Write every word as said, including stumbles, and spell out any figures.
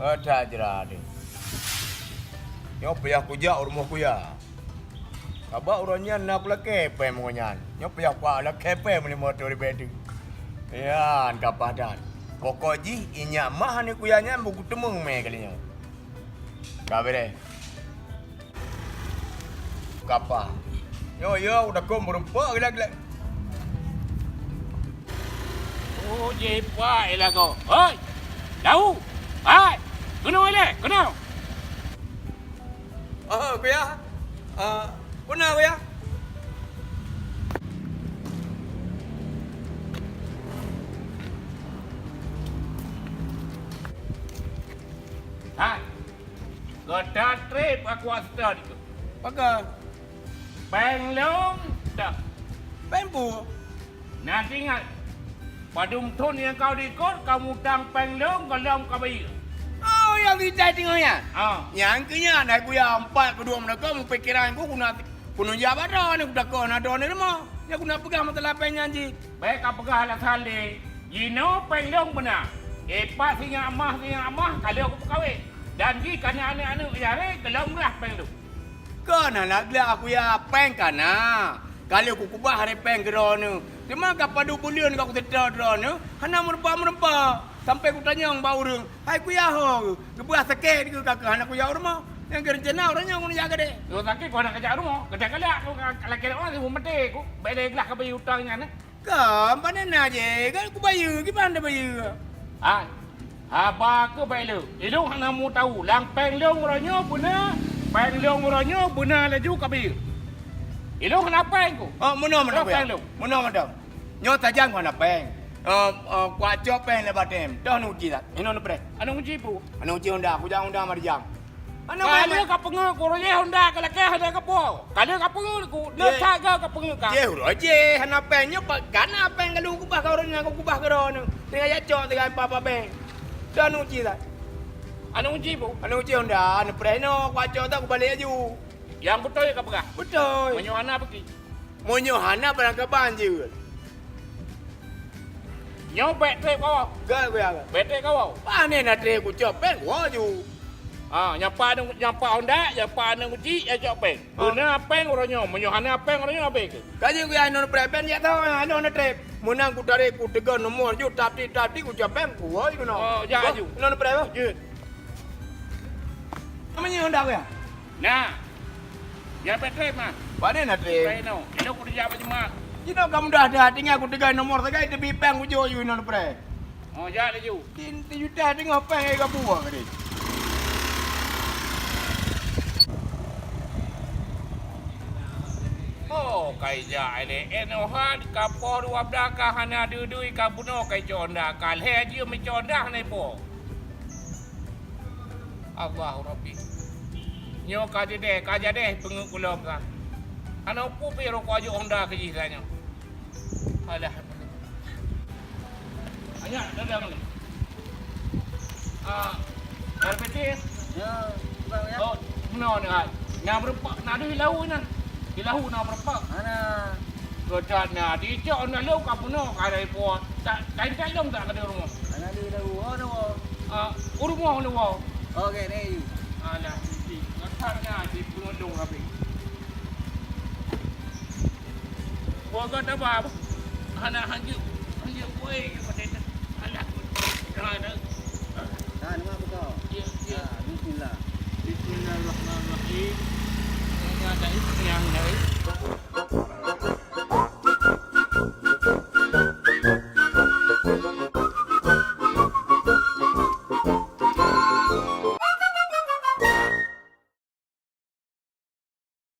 Adak jrat deh. Nyoe payah kujak u rumoh kuya. Sabab uroe nyan na kulakée péng meungon nyan. Nyoe payah kulakée péng meunyoe moto ribée teuh. Nyan ka paih that. Pokok jih inyak mah aneuk kuya nyan bukuteumeung mé kali nyoe. Ka beureh. Kapa. Yo, yo, udah kom berempak gila-gila. Oh, jipak lagoe. Hoi! Lau! Hai! Keunoe ilée, keunoe! Oh, kuya. Ah, puna kuya. Hai! Gata treb aku asa dikeue. Pakon? Péng lôn dak. Péng peue? Na teuingat, padum thon nyang ka u likot ka mutang péng lôn gohlom ka bayeue. Oh, nyang geutai teungoh nyan? Ah. Nyang keu nyan, hai kuya, empat keu dua meunakon mupikeran ku guna, keuneuk jak bak droeneuh, kutakot na droeneuh rumoh. Nyang guna peugah masalah péng nyan jih. Bék ka peugah alasan lé. Jinoe péng lôn beuna. Ipat sinyak emas, sinyak emas ka lheueh kupeukawen. Dan jih ka na aneuk-aneuk nyang ré keu lôn rah péng lôn. Kon hana gleh aku ya, péng ka na. Ka lheueh kukubah ré péng keu droeneuh. Teuma ka padub buleuen ka kuseutôt droeneuh, hana meurupa-meurupa. Sampai kutanyong bak ureueng, "Hai kuya ho, geupeugah sakét keu ka keuh hana kujak u rumoh?" Nyang keu reuncana uroe nyoe keuneuk jak keudeh. Lôn sakét kon hana kajak u rumoh. Keudeh kalak, lôn ka lakée lôn sibuk maté ku. Bék lé glah ka bayeue utang nyan, eh. Ka, pane na jih, kan kubayeue, kiban tabayeue? Hai, haba keuh bék lé. Ilôn hana mutau, lam péng lôn uroe nyoe beuna, péng lôn uroe nyoe beuna laju ka bayeue. Ilôn hana péng ku. Oh, meunoe mantong, péng lôn. Meunoe mantong. Nyoe sajan ku hana péng. Eh, eh, kucok péng lé batém. Toh aneuk uji that. Inoe neupreh. Aneuk uji peue? Aneuk uji Honda, kujak Honda Marijang. Ka lheueh ka peungeut ku, uroe jéh Honda ka lakée hana kapo. Ka lheueh ka peungeut ku, le that ka peungeut ka. Jéh uroe jéh hana péng nyoe, pa-, ka na péng ka lôn kubah ka uroe nyan, kubah keudroe nyoe. Tinggai jak cok tinggai papa bank. Dan uji lah. Aneuk uji peue? Aneuk uji Honda, neupreh inoe, kucok that kubalek laju. Nyang beutôi ka peugah? Beutôi. Meunyoe hana peuki? Meunyoe hana barangkaban jeuet. Nyoe bék treb kawoe. Gak kuya. Bék treb kawoe. Pane na treb kucok péng woe ju. Ah, nyapa aneuk, nyapa Honda, nyapa aneuk uji, ya cok péng. Ah. Beuna péng uroe nyoe, meunyoe hana péng uroe nyoe abéh keuh. Ka jeuet kuya inoe neupreh péng jak toh, inoe neutreb. Meunan kutarek kuteugon nomor ju, tapi, tapi kucok péng kuwoe keunoe. Oh, jak laju. Inoe neupreh bah. Jeuet. Nama nyoe Honda kuya? Nah. Ya, bék treb, mah. Pane na treb? Treb inoe. Inoe kuteujak bak jeumat. Jinoe ka mudah that, tinggai kuteugon nomor sagai teubi péng kujok ju inoe neupreh. Oh, jak laju. Tin, tin juta teungoh péng ai gabuah tadi. Oh, kai jak ilée. Inoe hat ka poh dua blah ka hana deui-deui ka bunoe kai cok Honda. Ka lhée jeuem meucok Honda hana ipo. Allahu Rabbi. Nyoe ka jadeh, ka jadeh peungeut kulom ka. Hana peue pih rukok jok Honda keu jih tanyoe. Alah. Anyak dadang ni. Ah, R P T. Ya, bang ya. Oh, meunoe ni hai. Na meureupak, na di lahu na. Di lahu na meureupak. Mana? Keutat na dicok na lôn ka bunoe ka dai po. Tak, kain kalong tak ka di rumoh. Hana di lahu, oh, na woe. Ah, u rumoh na woe. Oke, ni. Alah, di. Keutat na di bunoe dong habéh. Buah gata ba. Hana hanjeuet. Hanjeuet, woi, pada dah. Alah. Dah, dah. Nah, nama betul. Ya, ya. Ah, bismillah. Bismillahirrahmanirrahim. Yang ada itu yang dari.